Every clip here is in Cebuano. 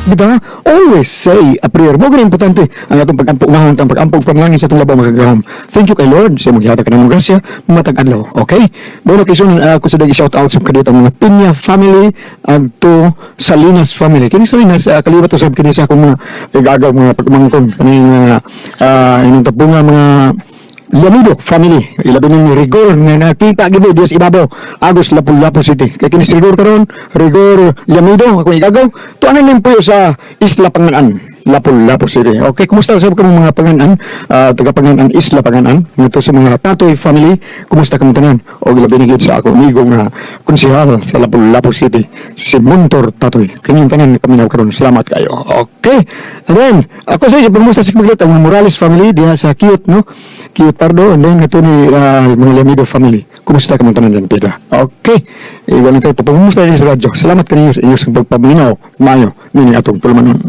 Bitaw, always say a prayer. Mo gani importante ang atong pag-ampo, unahon tang pag-ampo panalangin sa atong labaw makagagahom. Thank you kay Lord sa imong gihatag kanamong grasya matag adlaw. Okay? Bueno kay sun ako sa shout out sa kadiyot ang mga Pinya family adto Salinas family. Kini Salinas kaliwat usab kini sa akong mga igagaw mga pagmangkon kaning inyong tapunga mga Lamido family, ilabi ni Rigor nga nakita gid diya sa ibabaw Agos Lapu-Lapu City. Kay kini si Rigor karon, Rigor Lamido akong igagaw. Tuanan ning puyo sa Isla Panganan, Lapu-Lapu City. Okay, kumusta sa kamo mga Panganan, taga Panganan, Isla Panganan, ngadto sa mga Tatoy family, kumusta kamo tanan? Og labi ni gyud sa ako amigo nga konsehal sa Lapu-Lapu City, si Montor Tatoy. Kining tanan paminaw karon. Salamat kayo. Okay. And then, ako sa inyo, kumusta sa maglit ang Morales family diha sa Cute, no? Cute Pardo, and then ito ni mga Lamido family. Kumusta ka man tanan din, tita? Okay. Ikaw lang kayo, papamumusta din sa radyo. Salamat kanino sa inyong pagpaminaw. Mayo, nini atong tulumanon.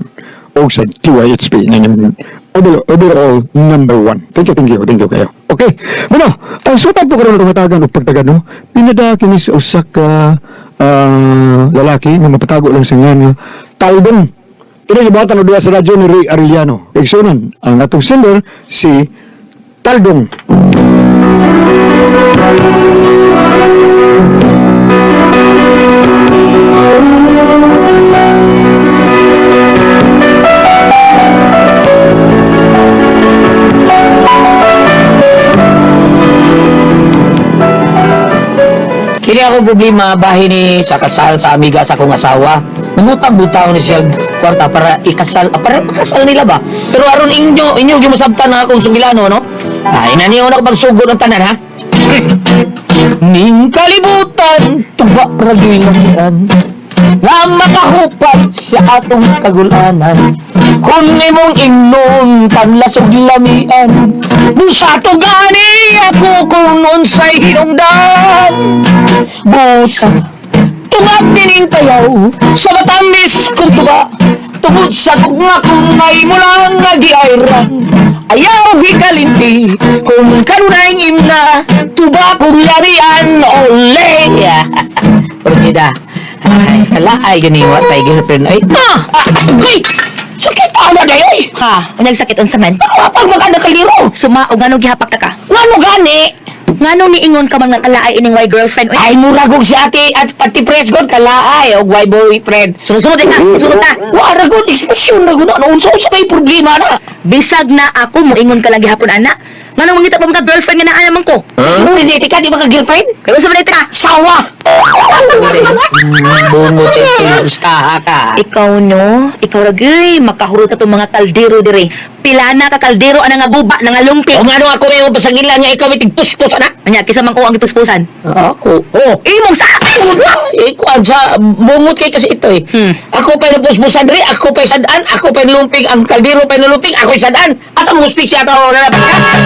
O sa DYHP, nini overall number one. Thank you, thank you, thank you kayo. Okay. Bueno, ang sutan po karon itong hatagan o pagtagan, no? Pinada kini sa usa ka lalaki nga mapatago lang sa nga nga Taldong. Kini gibuhatan og duha sa radyo ni Ray Arellano. Igsunan ang atong sender si Taldong. Kini ako problema bahin ni sa kasal sa amiga sa akong asawa. Nangutang-butaw ni siya kwarta para ikasal, para makasal nila ba? Pero aron inyo, inyo gimusabtan ang akong sugilano, no? Ay, naniyo na ko pagsugod ang tanan, ha? Ning kalibutan, tuba ragyo'y lamian. Nga makahupay sa atong kagulanan. Kung imong ingnon, kanlasog lamian. Busa to gani ako kung unsay hinungdan. Busa, tungag dining kayaw, sa matamis kong tuka. Tungod sa gugma kung may mulang nagiayran. Ayaw hikalinti, kung kanunay imna, tuba kong lamian, ole! Purgida. Ay, hala, ay, gani, wa tay girlfriend. Ay, ah! Ah, ay! Sakit ana dayoy! Ha, unyag sakit unsa man? Ano pag maganda kaliro? Suma og ngano gihapak ta ka? Ngano gani? Ngano niingon ka man nga kalaay ining way girlfriend? Uy, Ay, murag og si ate at ate Prescott kalaay og way boyfriend. Sunod-sunod ka, sunod ta. Wa ra gud ekspresyon ra gud na unsa unsa may problema na. Bisag na ako moingon ka lang gihapon ana. Ngano mangita pa mga girlfriend nga naa naman ko? Huh? Hindi ka di ba ka girlfriend? Kay unsa man ka? Sawa. Bungo sa ka. Ikaw no, ikaw ra gyud makahurot atong mga kaldero dire. Pila na ka kaldero ana nga guba na nga lumpi. O ngano ako may pasagilan niya ikaw may tigpuspos ana. Anya kisa man ko ang gipuspusan. Ako. Oh. Imong sa Eh, kuan sa bungot kay kasi ito eh. Ako pa napuspusan diri, ako pa sadaan, ako pa lumping, ang kaldero pa lumping, ako sadaan. Asa mo siya to na napasyan?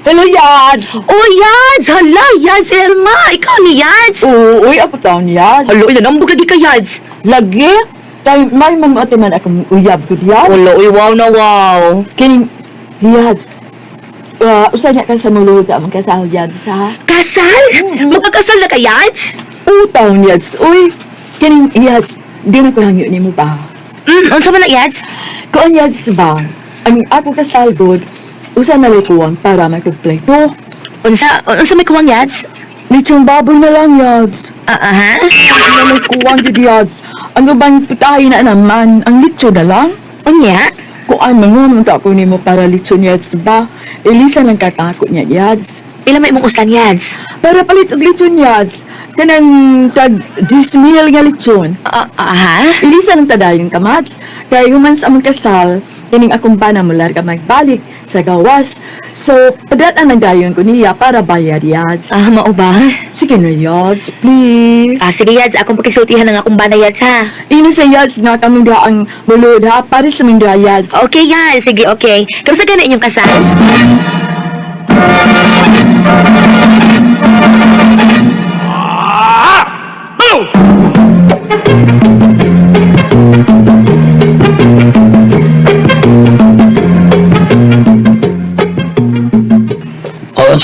Hello, Yads! Oh, Yads! Hala, Yads, Elma! Ikaw ni Yads! Oo, uy, ako taon, Yads. Hala, uy, nanambog lagi ka, Yads! Lagi, tay, may mamati man akong uyab ko, Yads. Hala, uy, wow na wow! Kining, Yads, usa niya ka sa mulod sa among kasal, Yads, ha? Kasal? Magpakasal na ka, Yads? Oo, taon, Yads. Uy, kining, Yads, di na ko hangyo ni mo ba? Unsa man na, Yads? Kuan, Yads, ba? Ang ako kasal, god, usa na likuan para makompleto. Unsa may kuwang, Yads? Lechong baboy na lang, Yads. Ah, ah, ha? Ano may kuwang, gud, Yads. Ang ubang putahe na naman, ang litso na lang. Unya? Kuan mangun unta ko nimo para litson yads ba? Elisa lang katakot niya yads. Pila may imong ustan, Yads? Para palit og litson yads. Kanang tag 10,000 nga litson. Ah, ah, ha? Elisa lang tadayon kamats. Kay human sa among kasal, kining akong bana mular ka magbalik sa gawas. So, padatan ang dayon ko niya para bayad yads. Ah, mao ba? Sige na yads, please. Ah, sige, Yads. Akong pakisultihan ang akong bana, Yads, ha? Ina sa yads nga kaming duha ang mulod ha, para sa aming duha yads. Okay, Yads. Sige, okay. Kamusta gani inyong kasal?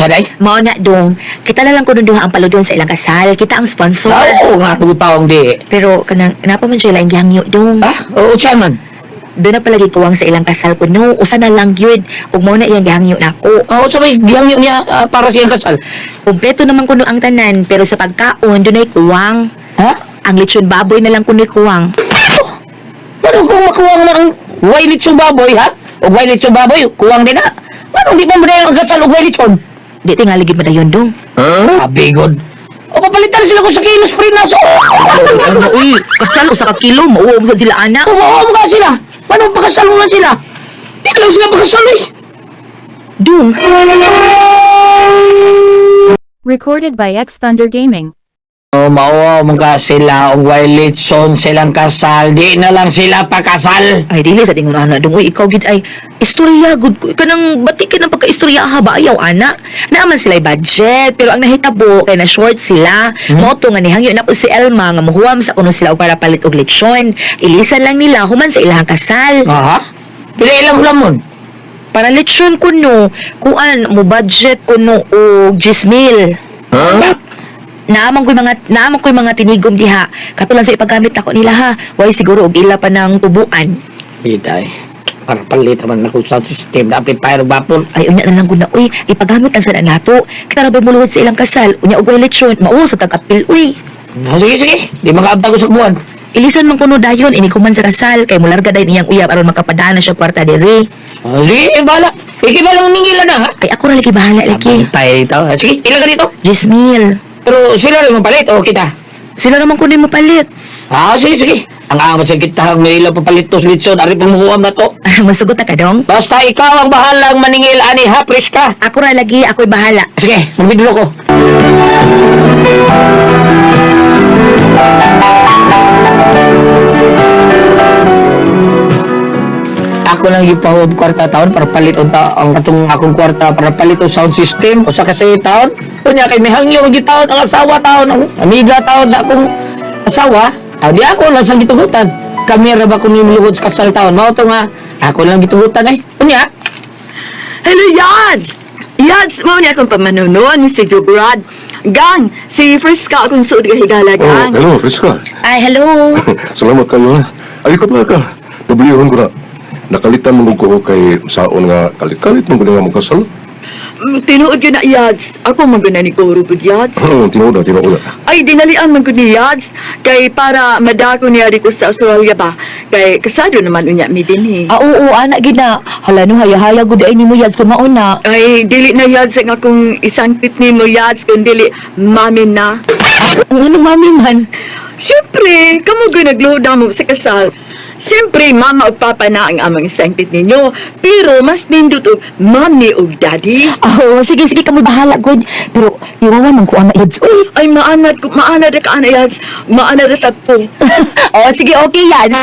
Sa day? Mao na dong. Kita na lang kuno duha ang paludon sa ilang kasal. Kita ang sponsor. Oo nga, taong di. Pero kanang napa man siya laing gihangyo dong. Ah, oo, siya man. Doon na palagi kuwang sa ilang kasal kuno. Usa na lang yun. Ug mao na iyang gihangyo nako. Oo, sa may gihangyo niya para sa iyang kasal. Kompleto naman kuno ang tanan, pero sa pagkaon dunay kuwang. Ha? Ang lechon baboy na lang kuno'y kuwang. Ano kung makuwang na ang way lechon baboy, ha? O way lechon baboy, kuwang din na. Ano, di pa mo na ang kasal o way lechon? Di tingali gid madayon dong. Huh? Abigod. O papalitan sila kung sa kilos pre na so. Ano, uy, kasal usa ka kilo, mauom sa sila ana. Umuha mo ka sila. Ano pakasal mo man sila? Di lang sila pakasal eh. Dung, Recorded by X Thunder Gaming. O mauwa mo ka sila og way lechon silang kasal. Di na lang sila pakasal. ay dili sa tingon ana dong. Uy, ikaw gid ay istorya gud ko. Kanang batikin ang pagkaistorya ha ba ayaw ana. Naaman sila budget, pero ang nahitabo kay na short sila. Mao to nga nihangyo na po si Elma nga mohuwam sa kuno sila og para palit og lechon. Ilisan lang nila human sa ilang kasal. Aha. Pila ilang hulamon? Para lechon kuno, kuan mo budget kuno og 10,000. Huh? Naamang ko'y mga tinigom diha. Katulan sa ipagamit nako nila ha. Way siguro og ila pa ng tubuan. Bitay. Para palit naman ako sound system na amplifier bapon. Ay unya na lang gud na uy, ipagamit ang sana nato. Kita ra ba muluhod sa ilang kasal? Unya og way lechon, mao sa tag-apil uy. Ah, sige, sige. Di makaabtag ko sa buwan. Ilisan man kuno dayon ini kuman sa kasal kay mularga dayon iyang uyab aron makapadana siya kwarta diri. Ah, sige, bahala. Iki ba lang ningila na, ha? Ay ako ra lagi bahala lagi. Tayo dito. Ah, sige, ilan ka dito? 10,000. Pero sila rin mapalit o kita? Sila naman kuno mo palit. Ah, sige, sige. Ang amat sa kita ang may ilang papalit to sa litson. Ari pang mukuam na to. Masugot na ka dong. Basta ikaw ang bahalang maningil, ani ha, preska. Ako ra lagi, ako'y bahala. Sige, magbidlo ko. Ako lang yung pahod kwarta taon para palit unta ang katong akong kwarta para palit og sound system usa kasi taon unya kay mihangyo gyud taon ang asawa taon ang amiga taon sa akong asawa ah, di ako lang sa gitugutan kami ra ba kun luhod sa kasal taon mao to nga ako lang gitugutan eh unya. Hello, Yads! Yads, mao niya akong pamanunon si Jubrad. Gang, si Friska akong suod ka higala, Oh, gang. hello, Friska. Ay, hello. Salamat kayo ha. Ay, ka ba ka? Nablihon ko na. Nakalitan mo ko kay saon nga kalit-kalit mo nga mo kasal. Tinuod yun na, Yads. Ako man gud na ni Guru gud, Yads. Tinuod na, tinuod na. Ay, dinalian man gud ni Yads. Kay para madako niya dito sa Australia ba. Kay kasado naman unya mi dinhi. Ah, oo, ana gid na. Hala no, haya-haya gud ay nimo yads kun mauna. Ay, dili na Yads ang akong isangpit nimo Yads, kun dili mami na. Ang ano mami man? Siyempre, kamo gud nagluda mo sa kasal. Siyempre, mama ug papa na ang amang isangpit ninyo. Pero mas nindot og mami ug daddy. Oh, sige, sige, kami bahala, good. Pero, iwawan man ko, ana, yads, uy. Ay, maanad ko, maanad ka, ana, Yads. Maanad sa po. Oh, sige, okay, yads.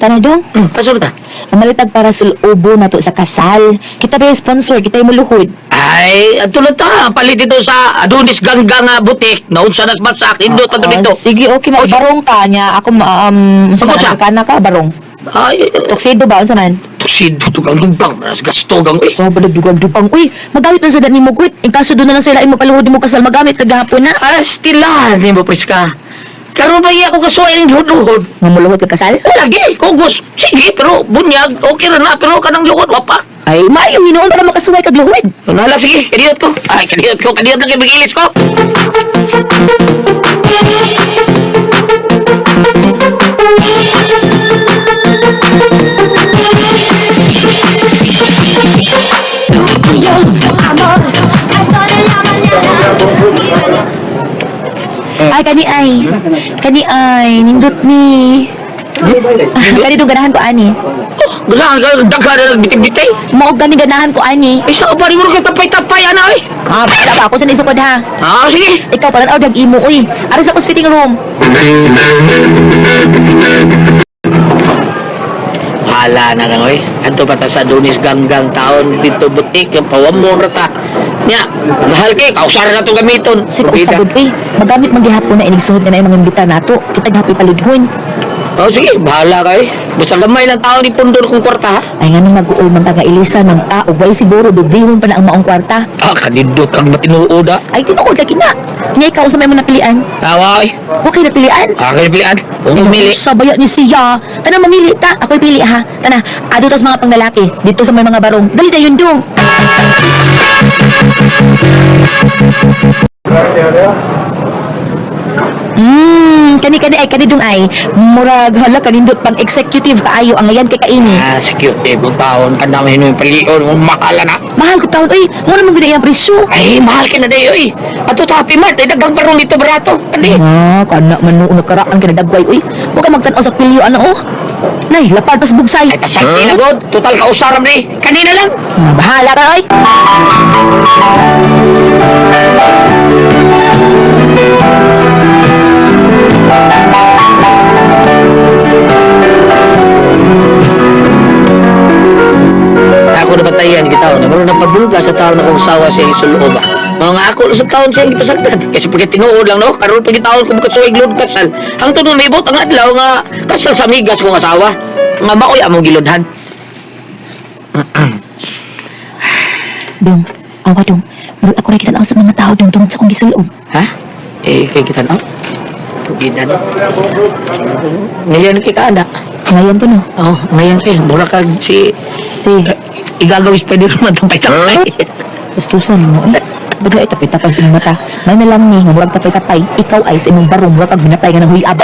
Tanadong, Paso ba ta? mamalitag para sulubo na to sa kasal. Kita ba yung sponsor? Kita yung muluhod. Ay, ang tulad ta, palit dito sa Adonis Ganggang Butik. Naunsa na basak, indot pa Oh, dito. sige, okay, magbarong ka niya. Ako, unsa man, Ako siya. ka na ka, barong. Ay, Tuxedo ba? Unsa man? tuxedo, tugang dugang, maras gastogang, uy. So, dugang-dugang. Uy, magamit man sa dani mo, good. In kaso doon na lang sila imo paluhod mo kasal, magamit kagahapon na. Ah, stilahan ni mo, Priska. Karon ba iya ako kasuway ng luhod-luhod? Mamuluhod ka kasal? O lagi, kugos. Sige, pero bunyag, okay ra na, pero kanang luhod, wapa. Ay, maayong hinuon para makasuway kag luhod. Nala, sige, kadiyot ko. Ay, kadiyot ko, kadiyot na kay Bigilis ko. Ay, kani ay. Kani ay, nindot ni. Kani dong ganahan ko ani. Oh, ganahan ka, daghan na nagbitay-bitay. Mao gani ganahan ko ani. Ay, sa pa rin mo ka tapay-tapay, ana, ay. Ah, bala pa ako sa nisukod ha. Ah, sige. Ikaw pa tan dag imo uy. Ari sa fitting room. Hala na kang, oy. Anto pa ta sa Adonis Ganggang taon dito butik, yung pawamon ra ta. Nya, mahal kay, kausar na to gamiton. Sige, usab uy. Magamit man gihapon na inig sunod na yung mga imbita nato. Kita gihapon paludhon. Oh, sige, bahala kay. Basta gamay lang tao ni pundor kong kwarta, ha? Ay nga nung mag-uol man ta nga ilisa ng tao, way siguro dublihon pa na ang maong kwarta. Ah, kanindot kang matinuod, ha? Ay tinuod lagi na. Nya ikaw sa may mo napilian. Awa, ay. Okay napilian. Ah, kaya pilian. Kung pumili. Sa baya ni siya. Tana mamili ta. Ako'y pili ha. Tana, ado tas mga panglalaki. Dito sa may mga barong. Dali dayon dong. Kani kani ay kani dong ay murag hala kanindot pang executive kaayo ang ngayan kay kaini. Ah, secure eh. Kung taon ka naman yung palion, mahala na. Mahal ko taon oy, mo na man gud ang presyo. Ay, mahal ka na dayo, eh. Ato sa Happy Mart, ay daghang barong dito barato. Andi. Ah, kana man noon nakaraan ka nagdagway oy. Wa ka magtan-aw sa kwilyo ano oh. Nay, lapad pas bugsay. Ay, pasagti na god. Total kausaram ni. Kanina lang. Ah, bahala ka oy. Ako nabatayan kita. Nagkaroon na pabulga sa taon na kong sawa sa isulob. Mga ako na sa taon siya gipasagdan. Kasi pagka tinuod lang, no? Karoon pag taon ko makasuig lod kasal. Hangtod mo maibot ang adlaw nga kasal sa amigas kong asawa. Nga maoy among gilodhan. Dong, awa dong. Murag ako ra kita sa mga tao dong tungod sa akong gisulob. Ha? Eh, kay kita no? Gidan. Ngayon kita anak. Ngayon to no. Oh, ngayon kay mura kag si Si, igagawis pwede naman tapay-tapay. Bastusan mo eh. Bagay ay tapay-tapay sa imong mata. May na lang ni nga murag tapay-tapay. Ikaw ay sa imong barong murag kag binatay nga ng huyab.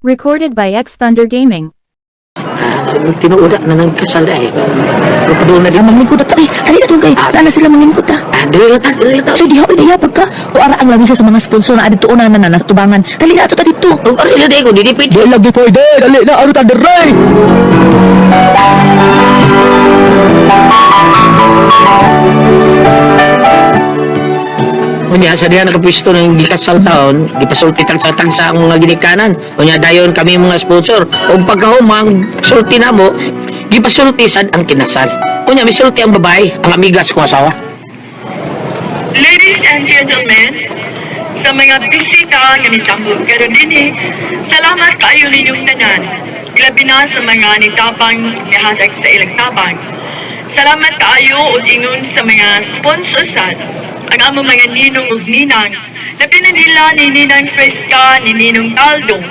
Recorded by X Thunder Gaming. Ah, tinuod na nang kasal eh. Rupadol na Sa din. manglingkod ato eh. Dali na dong kay. Naa na sila manglingkod ta. Ah, dili na ta, dili na ta. So diha oy nayapag ka. O ara ang lamisa sa mga sponsor na adto na na tubangan. Dali na ato ta dito. Ug ari na ko dili pwede. Di lagi pwede, dali na, ano ta dire? Unya sa diha nakapwisto ng gikasal taon, gipasulti tag sa ang mga ginikanan. Unya dayon kami mga sponsor. Ug pagkahumang sulti namo, gipasulti sad ang kinasal. Unya misulti ang babae, ang amigas ko asawa. Ladies and gentlemen, sa mga bisita nga nitambok karon dinhi, salamat kaayo ninyong tanan. Labi na sa mga nitapang nihatag sa ilang tabang. Salamat kaayo ug ingon sa mga sponsor sad. Ang among mga ninong ug ninang. Labi na nila ni Ninang Fresca, ni Ninong Taldong.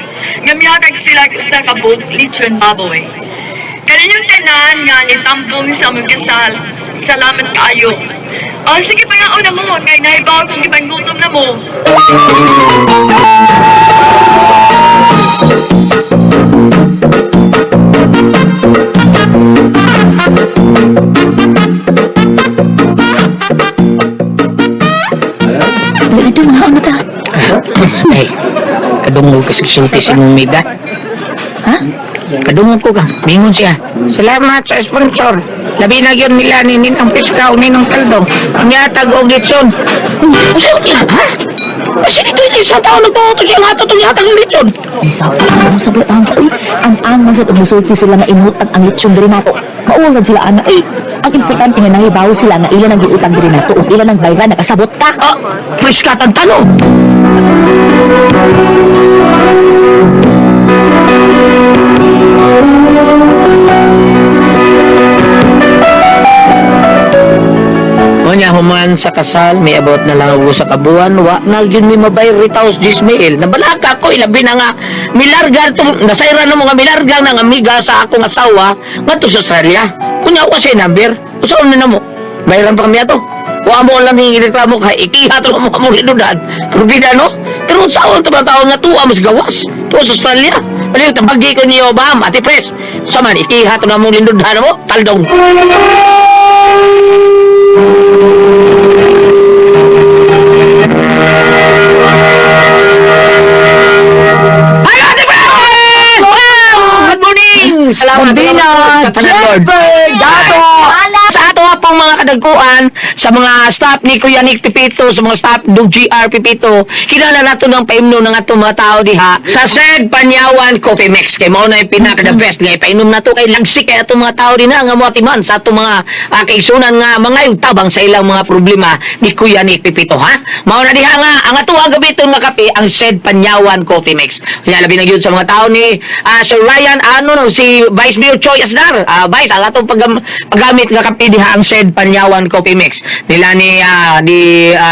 Nga mihatag sila sa kabog lechon baboy. Kaninyong tanan nga nitampong sa among kasal. Salamat kaayo. O sige pa nga una mo, kay nahibaw kong gipanggutom na mo. Dali na dong, mga ta. Ay, kadungog kasi sulti si mong mida. Ha? Kadungog ko ka, mingon siya. Salamat sa sponsor. Labi na yun nila ni Ninang Piska o Ninong Taldong. Ang yatag og litson. Usa niya, ha? Kasi dito hindi sa tao nagtuto siya nga itong yatag ang litson. Ay sa ang sa ang oy. Ang ang man sad og musulti sila nga inutang ang lechon diri nato. Maulan sila ana oy. Ang importante nga nahibaw sila nga ilan ang giutang diri nato ug ilan ang bayran nakasabot ka. Ah, Priska tantano. Unya human sa kasal, may abot na lang ako sa kabuan, wa na yun may mabay ritaos Jismael. Nabalaka ko, ilabi na nga, milarga, nasayra na mga milarga ng amiga sa akong asawa, ngadto sa Australia. Unya wa siya number, usaon na mo. Bayaran pa kami ato. Wa mo lang ni reklamo kay ikiha to mo mo linudan. Pero bida no? Pero saon to ba taon nga tuwa mas gawas? Tuwa sa Australia. Bali tabagi ko niyo bam, ati pres. Sa man ikiha to na mo lindudan mo, taldong. Hi, Ate Pres! Wow! Good morning! Salamat. Bondina, Salamat sa tanan, Lord. Jennifer, Dato! Sa ato gwapong mga kadagkuan, sa mga staff ni Kuya Nick Pipito, sa mga staff do GR Pipito, kinahanglan nato ng paimno ng atong mga tao diha sa Sed Panyawan Coffee Mix kay mao na yung pinaka the best nga ipainom nato kay lagsik kay atong mga tao dinha nga moatiman sa atong mga kaigsunan nga mga yung tabang sa ilang mga problema ni Kuya Nick Pipito, ha. Mao na diha nga ang ato ang gamiton nga kape ang Sed Panyawan Coffee Mix. Kaya labi na gyud sa mga tao ni Sir Ryan, ano no, si Vice Mayor Choi Asnar, Vice, ang atong paggamit nga kape diha ang Sed Panyawan Coffee Mix nila ni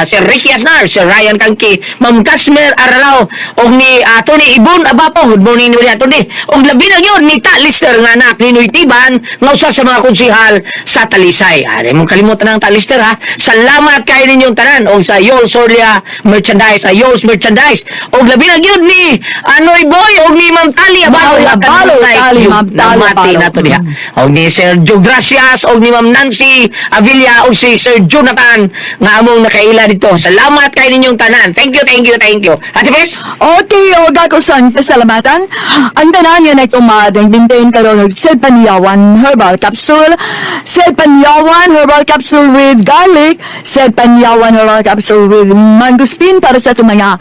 Sir Ricky Asnar, Sir Ryan Kangki, Ma'am Casmer Aralao og ni Tony Ibon Abapo. Good morning ni Tony. Og labi na gyud ni Ta Lister nga anak ni Noy Tiban nga usa sa mga konsehal sa Talisay. Ari mong kalimutan ang Ta Lister, ha. Salamat kay ninyong tanan og sa Yol Sorlia Merchandise, sa Yol's Merchandise, og labi na gyud ni Anoy Boy og ni Ma'am Tali Abalo. Abalo, Tali, Ma'am Tali Namati Abalo. nato diha og ni Sir Joe Gracias og ni Ma'am Nancy Avilla og si Sir Jonathan nga among nakaila dito. Salamat kay ninyong tanan. Thank you, thank you, thank you. Ate Bes? Okay, o gakusan pasalamatan. Ang tanan nga nagtumad ang bintain karon og Sed Panyawan Herbal Capsule, Sed Panyawan Herbal Capsule with garlic, Sed Panyawan Herbal Capsule with mangosteen para sa itong mga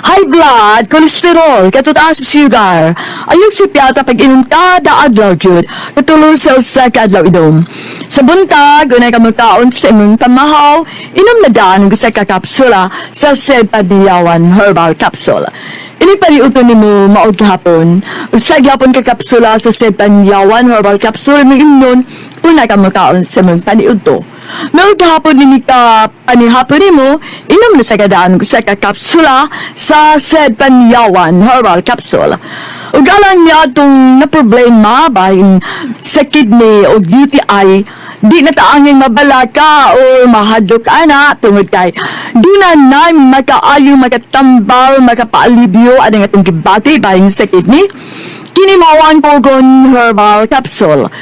high blood, cholesterol, katutaas sa sugar. Ayog si piyata pag inom kada adlaw gyud, katulo sa usa ka adlaw inom. Sa buntag, unay ka magkaon sa imong pamahaw, inom na daan ang usa ka kapsula sa Sed Panyawan Herbal Capsule. Ini pariuto nimo maod gahapon. Usa gihapon ka kapsula sa Sed Panyawan Herbal Capsule mo imnon una ka magkaon sa imong paniudto. Maod gahapon nini ka panihapon nimo, inom na sa kadaan usa ka kapsula sa Sed Panyawan Herbal Capsule. Ug alang niya atong na problema bahin sa kidney o UTI, di na taanging mabalaka o mahadlok ana tungod kay di na na makaayo, makatambal, makapaalibyo anang atong gibati bahin sa kidney. Kini mao ang Kogon Herbal Capsule.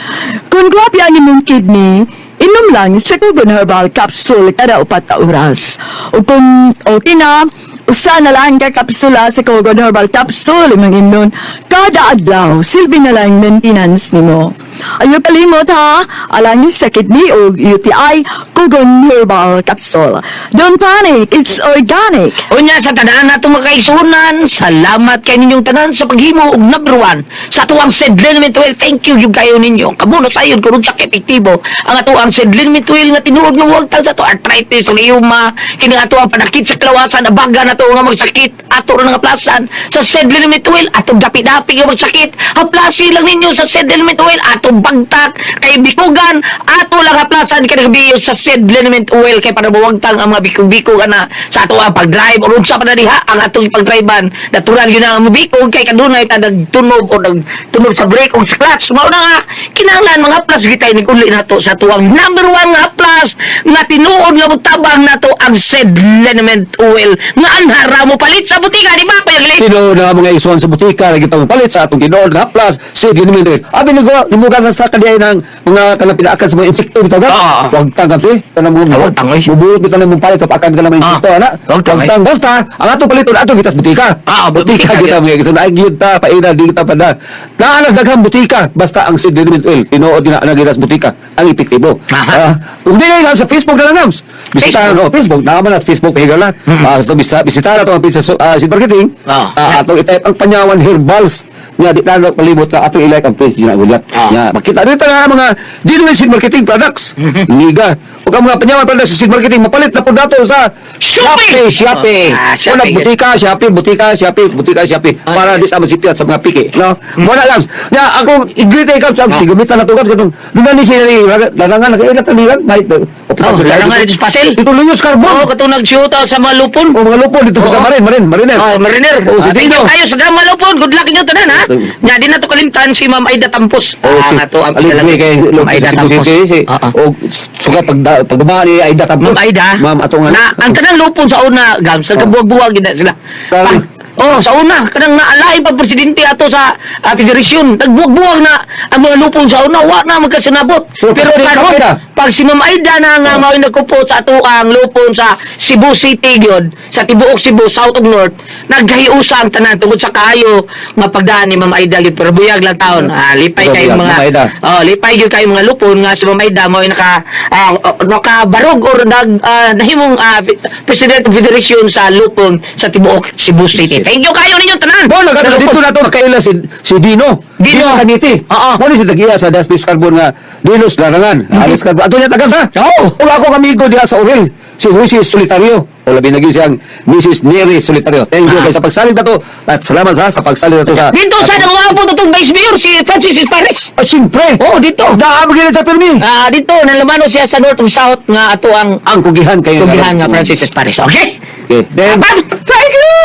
Kung grabe ang imong kidney, inom lang sa Kogon Herbal Capsule kada 4 ka oras. O kung okay na, usa na lang ka kapsula sa Kogon Herbal Capsule imong imnon kada adlaw, silbi na lang maintenance nimo. Ayaw kalimot ha, alang sa kidney o UTI, Kogon Herbal Capsule. Don't panic, it's organic. Unya sa tanan nato mga kaigsunan, salamat kay ninyong tanan sa paghimo og number one sa atuang Sed Liniment Oil. Thank you yung kayo ninyo. Kabuno sayon kung unsa ka epektibo ang atuang Sed Liniment Oil nga tinuod nga wagtang sa ato arthritis, rheuma, kini ato ang panakit sa kalawasan, abaga na to nga magsakit, ato ra nga plasan sa Sed Liniment Oil, atong dapi-dapi nga magsakit, haplasi lang ninyo sa Sed Liniment Oil, atong bagtak kay bikugan, ato lang haplasan kay nagbiyo sa Sed Liniment Oil kay para mawagtang ang mga bikog-bikog ana sa ato ang pag-drive or unsa pa na diha ang atong ipag-drivean. Natural yun ang mabikog kay kadunay ta nagtunob o nagtunob sa brake o sa clutch. Mao na nga kinahanglan mga plus gitay nig uli nato sa tuwang number one nga plus nga tinuod nga mutabang nato ang Sed Liniment Oil nga anhara mo palit sa butika, di ba, Kuya Glenn? Tinuod na mga isuan sa butika, lagi tong palit sa atong tinuod nga plus, sige naman rin. Abi ni go, nimugan na sa kadiay ng mga kanang pinaakan sa mga insekto bitaw ga. Wag tangkap si, kanang mga Wag tang, oy. Mubuot bitaw nang palit sa pakan ka ng mga insekto ana. Wag tang, Wag tang basta ang atong paliton ato kita sa butika. Butika Butika kita mga isuan. Ay gyud ta paina di kita pada. Naa daghang butika basta ang Sed Liniment Oil tinuod na ana sa butika ang epektibo. Kung di kayo sa Facebook na lang nams. Bisita Facebook. no, Facebook naa man na sa Facebook page lang. So bisita na to ang page sa Seed Marketing. Atong i-type ang Panyawan Herbals nga di na palibot ka atong i-like ang page niya gulat. Nga makita dito na ang mga genuine Seed Marketing products. Niga. Ug ang mga Panyawan products sa Seed Marketing mapalit na pud nato sa Shopee, Shopee. Shopee, Una yes. butika, Shopee, butika, Shopee, butika, Shopee para di ta masipyat sa mga piki, no? Mo na lang. Nya ako i-greet kay Kabs, ang gamitan na to Kabs katong duna ni siya ni larangan nakaila ta nilang Oh, larangan dito sa Pasel. Dito Luyos Carbon. Oo, katong nagsyuta sa mga lupon. O mga lupon dito sa Marin, Marin, Mariner. Oh, Mariner. Oh, si Thank Dino. you kayo sa mga lupon. Good luck inyo tanan ha. Nya di na to kalimtan si Ma'am Aida Tampos. Oh, si Nga to ang Aligwe kay Ma'am Aida Cebu Tampos. City, si Oo. o suka pag pagdumaan ni Aida Tampos. Ma'am Aida. Ma'am ato nga Na ang tanang lupon sa una, Gams, nagkabuwag-buwag gid na sila. Karon, Pag, Oh, sa una kanang naalain pa presidente ato sa federasyon. Nagbuwag-buwag na ang mga lupon sa una, wa na magkasinabot. Pero Pero President karon Aida. pag si Ma'am Aida na nga mao nagkupot sa ato ang lupon sa Cebu City gyud, sa tibuok Cebu, South ug North, naghiusa ang tanan tungod sa kaayo nga pagdaan ni Ma'am Aida gyud, pero buyag lang taon. Ah, lipay Pero kay buyag, mga Ma'am Aida. Oh, lipay gyud kayo mga lupon nga si Ma'am Aida mao nakabarog or nahimong President of Federation sa lupon sa tibuok Cebu City. Thank you kayo ninyo tanan. Mo nagkatulad dito na to nakaila si si Dino. Dino. Kaniti. Oo. Mo ni si tagiya sa Das Luis Carbon nga Dinos Larangan. Alis Carbon. Ato niya tagam sa. Oo. Ug ako kamigo diha sa Orel. Si Jose Solitario. O labi na gyud siyang Mrs. Neri Solitario. Thank you kay sa pagsalig nato at salamat sa pagsalig nato sa Dito sa nangungapot atong Vice Mayor si Francis Pares. Ah, siyempre. Oh, dito. Naa mo gyud sa pirmi. Ah, dito nalamano siya sa North ug South nga ato ang Ang kugihan kay kugihan nga Francis Pares. Okay? Okay. Then, Apan! Thank you!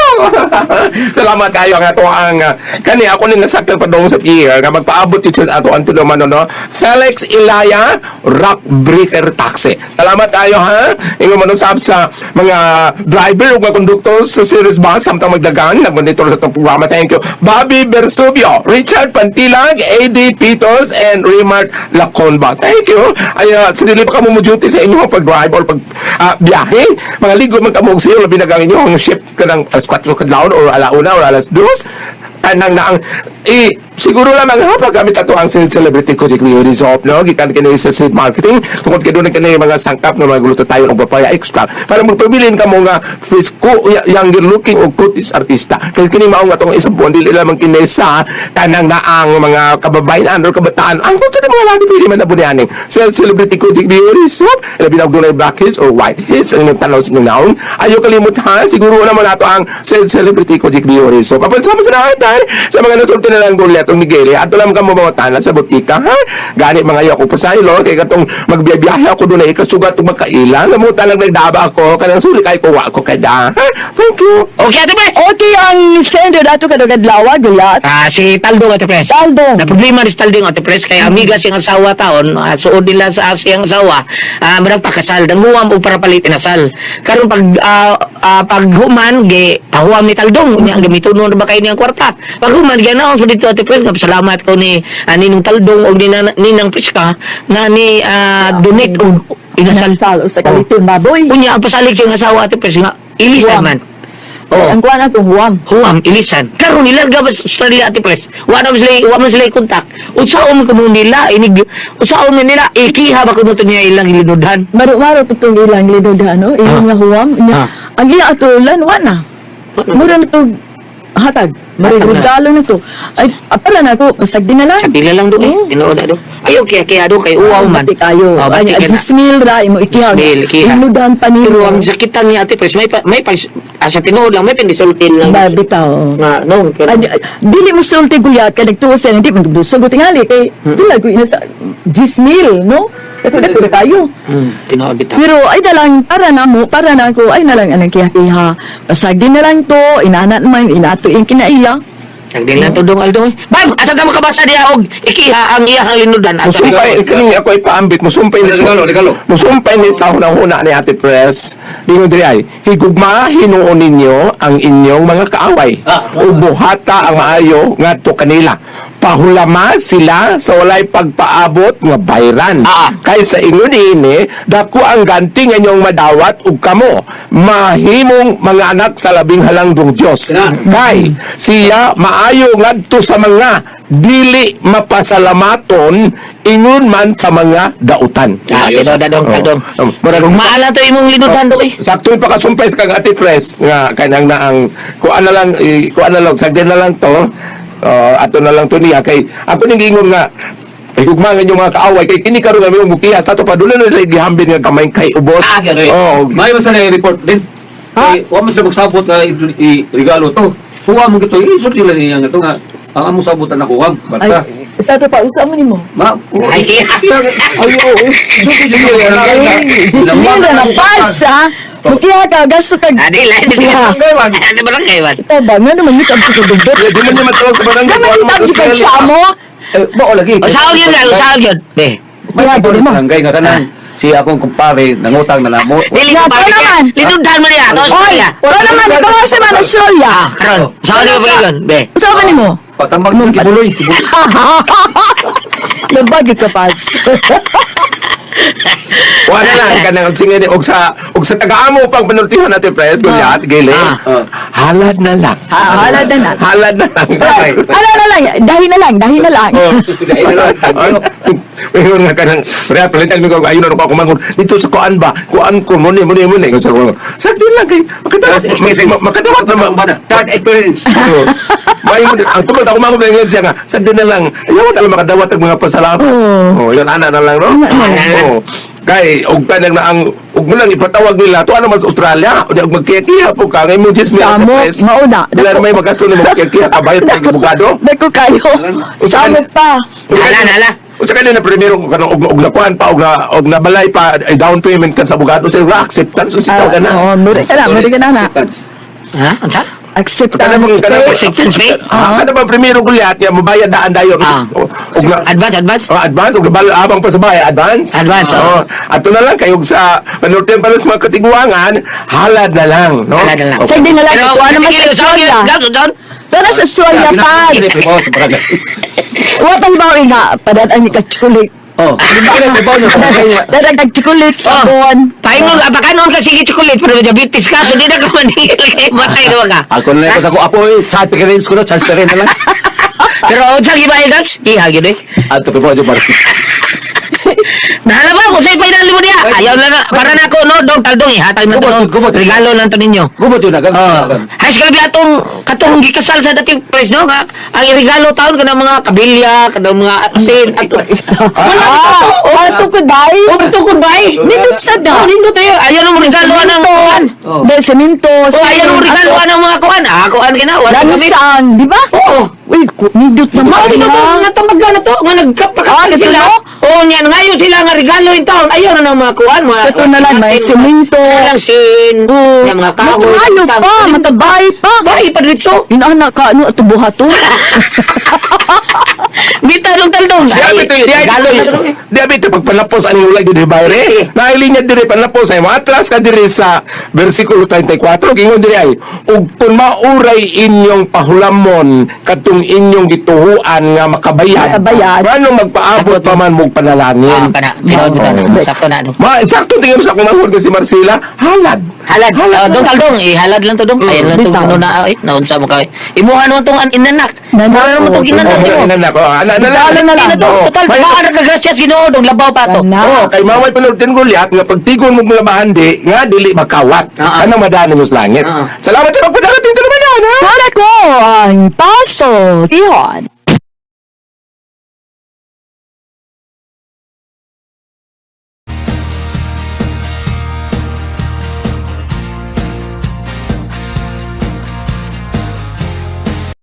Salamat kayo ang ato ang kani ako ni nasaktan pa dong sa pier nga magpaabot yun sa ato ang tuluman, no, Felix Ilaya Rock Breaker Taxi. Salamat kayo ha. Ingon man usab sa mga driver ug mga konduktor sa series bus samtang magdagan nagmonitor sa atong programa. Thank you. Bobby Bersubio, Richard Pantilag, AD Pitos and Raymart Laconba. Thank you. Ay sa dili pa kamo mo duty sa inyong pag-drive or pag biyahe. Mga ligo man kamo og sayo labi na ang inyong shift kanang alas 4 kadlawon or alauna or alas 2 kanang na ang eh, siguro lamang ha paggamit ato ang celebrity ko si Cleo Rizop, no, gikan kini sa seed marketing tungod kay dunay kini mga sangkap nga mga guluto tayo og papaya extract para magpabilin ka mo nga fresco younger looking og kutis artista kay kini mao nga atong isang buwan dili lamang kini sa kanang naang mga kababayan or kabataan ang kung sa mga lagi pwede man na bunianing sa celebrity ko si Cleo Rizop, labi na og dunay blackheads or whiteheads ang inyong tanaw sa inyong naong. Ayaw kalimot ha, siguro naman nato ang celebrity ko si Cleo Rizop. Apan sama sa nahan sa mga nasulti na lang gulet og Miguel, ato lang ka mamangutana sa butika ha. Gani mga yo ako pasaylo kay katong magbiyahe ako dunay ikasugat ug magkaila. Namutan lang nagdaba ako kanang suli kay ko wa ko kada. Ha? Thank you. Okay, Ate Pres. Okay, ang sender dato kadong adlaw, gulat. Ah, si Taldong, Ate Pres. Taldong. Na problema ni si Taldong, Ate Pres, kay amiga siyang asawa taon, suod nila sa siyang asawa, marang pakasal, danghuwam o para palit inasal. Karon pag paghuman ge pahuwam ni Taldong, niya ang gamitonon ba kay niyang kwarta. Paghuman ge naon so dito, Ate Pres, nga pasalamat ko ni Ninong Taldong og ni Ninang Priska nga ni donate og inasal. Inasal usa ka liton baboy. Unya ang pasalig siyang asawa, Ate Pres, nga ilisan Huwam. man. Oh. Ang kuan atong huwam. Huwam, ilisan. Karon nilarga ba sa Australia, Ate Pres? Wa man sila kontak. Unsaon man kuno nila inig unsaon man nila ikiha ba kuno to niya ilang linudhan? Maro-maro tutong ilang linod no? Ilang nga huwam. Nya, ang iya atulan, wa na. Mura na to hatag. Marigalo na to. Ay, para na ako, sagdi na lang. Sa pila lang do eh. Oo. Tinuod na do. Ayo kaya kaya do kay uwaw man. Bati kayo. Oh, Ay, bati ka na. 10,000 ra imo ikihaw. 10,000, ikiha. Linudan pa nimo. Pero ang sakitan niya, Ate Pres, may pa sa tinuod lang may pindisultin lang. Ba, bitaw. Nga no, pero Ay, dili mo sulti guyat kay nagtuo siya hindi man busog tingali kay pila ko ina sa 10,000 no. Dako dako na kayo. Tinuod bitaw. Pero ay na lang para na mo, para na ako ay na lang anang kiha-kiha. Basag din na lang to, inana man inato yung kinaiya. Sagdi lang to dong aldo. Eh. Bam, asa ta makabasa diha og ikiha ang iyang linudan. Asa Musumpay, kaning ako ipaambit, musumpay ni Regalo, regalo. Musumpay ni sa hunahuna ni Ate Pres. Dingon diri ay, higugma hinuon ninyo ang inyong mga kaaway. Ug buhata ang maayo ngadto kanila. Pahulama sila sa walay pagpaabot nga bayran. Kay sa ingon niini, dako ang ganti nga inyong madawat ug kamo mahimong mga anak sa labing halangdong Dios. Kay siya maayo ngadto sa mga dili mapasalamaton ingon man sa mga dautan. Ah, tinuod na dong, Oh. dong. Oh, murag Maala to imong linudan do eh. Sakto yung pakasumpay sa kang Ate Pres nga kanang naang kuan na lang eh, kuan na lang sagdi na lang to. Ato na lang to niya kay ako ning giingon nga ay gugma nga inyong mga kaaway kay kini karon nga mong mukiha sa ato pa dula na nila gihambin nga gamay kay ubos. Ah, ganoy. Oh, May man sana i-report din. Ha? Wa man sila magsabot nga i-regalo to. Huwa mo gito, i-insult nila niya nga to nga ang among sabutan na huwam. Ay, Basta. sa to pa usa mo nimo. Ma, Ay, kiha. Ay, oo. Insulti nila. Ay, 10,000 ra na pass ha. Mukiha ka gasto kag Adi lain di Yeah. Adi barangay man. Ito ba nga naman ngit ang dugdot. Di man niya matawag sa barangay. Nga man Kuan ngit man ang sa samo. Eh, bao lagi. O saol yun, saol yun. Be. May Kaya, ibon di mo. barangay nga kanang Si akong kumpare nangutang na namo. Dili Ya, ko pare ikaw naman. Linundan mo niya. No, Oy, istorya. ikaw naman, ikaw ang sa man Australia. Ah, karon. Sa ano ba yun? Be. Saan ba nimo? Patambang sa Kibuloy. Kibuloy. Labag ka, Pads. Wala lang kanang sige ni og sa taga-amo pang panultihan natin pres Goliath gili. Ah. Halad na lang. Halad na lang. Halad na lang. Ala na lang, dahi na lang, dahi na lang. Oh. Ngayon nga kanang pre palitan mi ko ayon na ko kumangon dito sa kuan ba kuan ko mo ni mo ni mo ni sa ko. Sakto lang kay makadawat makadawat na Third experience. May mo ang tungod ako mangon ngayon siya nga sakto na lang ayaw talaga makadawat ang mga pasalamat. Oh, yun ana na lang no. Oh. Kay og tanang na ang og mo lang ipatawag nila to ano mas Australia unya og magkiya po ka ngay mo jis mi Samo, mauna. Wala na may magasto nimo magkiya ka bayad kay abogado. Dako kayo. Samo pa. Hala, hala. Unsa kanina na primero kung kanang og nakuan pa og nabalay pa ay down payment kan sa abogado sir acceptance sa Ah, tawag na. Oo, muri ka na, muri ka na na. Ha? Unsa? Acceptance. Kanang Acceptance fee? Ah, kada ba primero gulyat ya mabayad daan dayon. Ah. Og na Advance, advance. Oh, advance og nabal abang pa sa bahay, advance. Advance, Oh, ato na lang kayo sa panorte pa sa mga katiguangan, halad na lang, no? Halad na lang. Sige na lang, Pero, ito naman sa sige, Australia. Down, down. Ito na sa Australia, Pads. Oh, sa barangay. Wa pang bawi nga, padaan ni ka-chocolate. Oh, di ba kayo ba niyo? Dadaan kag-chocolate sa buwan. Paingon, pakanon ka sige chocolate pero diabetes ka so di na ka maningil kay matay ka ka. Ako na lang ko sa ko apo eh, child parents ko na, child parent na lang. Pero unsa giba Gabs? Iha gyud eh. Ato pa po bar. Nahala ba kung sa'y final mo niya? Ayaw na na. Para na ako, no? Dong, taldong eh. Hatag na to. Gubot, no? gubot. Regalo lang to ninyo. Gubot yun na Oh. Hay sa atong katong gikasal sa dating press no nga ang regalo taon kanang mga kabilya kanang mga asin ato. Wala Ah, oh, tukod ba? Oh, tukod ba? eh? Nindot sa da. Oh, nindot eh. Ayaw na mo regalo ang kuan. Oh. Dahil semento. Oh, ayaw na mo regalo ang mga kuan. Ah, kuan kina wala kami. Langsang, di ba? Oo. Uy, nindot naman. Mao dito to ha? natamaga na to nga nagkapakasal Ah, sila. sila? Oo, niya ngayon sila nga regalo in taon. Ayaw na ng mga kuan, mga Ito na lang, may semento. Langsin, Oo. nga mga Mas kahoy. maayo pa, matabay pa. Bay pa dito. Yun anak ka, ano, ito buhato? Di tanong taldong. Siya bito, Regalo na to. eh. Di abi ito pagpanlapos ang ulay diri bayre. Nailinya diri panlapos ay matras ka diri sa bersikulo 34 gingon diri ay ug kun mauray inyong pahulamon kadtong inyong gituhuan nga makabayad. Makabayad. Ngano magpaabot pa man mong Ah, panalangin. kana. Tinuod mo na. Sakto na ano. Ma, sakto tingin sa akong manghod kasi Marcela, halad. Halad. Ah, dong taldong, eh, halad lang to dong. Ayan lang tong Bitaw. ano na eh, naunsa mo kay. Imuha naman tong inanak. Nanak, Mura naman tong oh, inanak. Oh, eh. inanak. Oh, ana na lang. Bitaw na lang. Hindi na to. Oo. Total, May- baka nagkagrasyas Ginoo dong labaw pa to. Kana. Oh, kay maway panultin Goliath nga pagtigon mo mga bahandi nga dili makawat. Ah, ah. Anong madaan ninyo sa langit. Ah. Salamat sa pagpadala tinto naman ha. Wala ko ang Paso Tihon.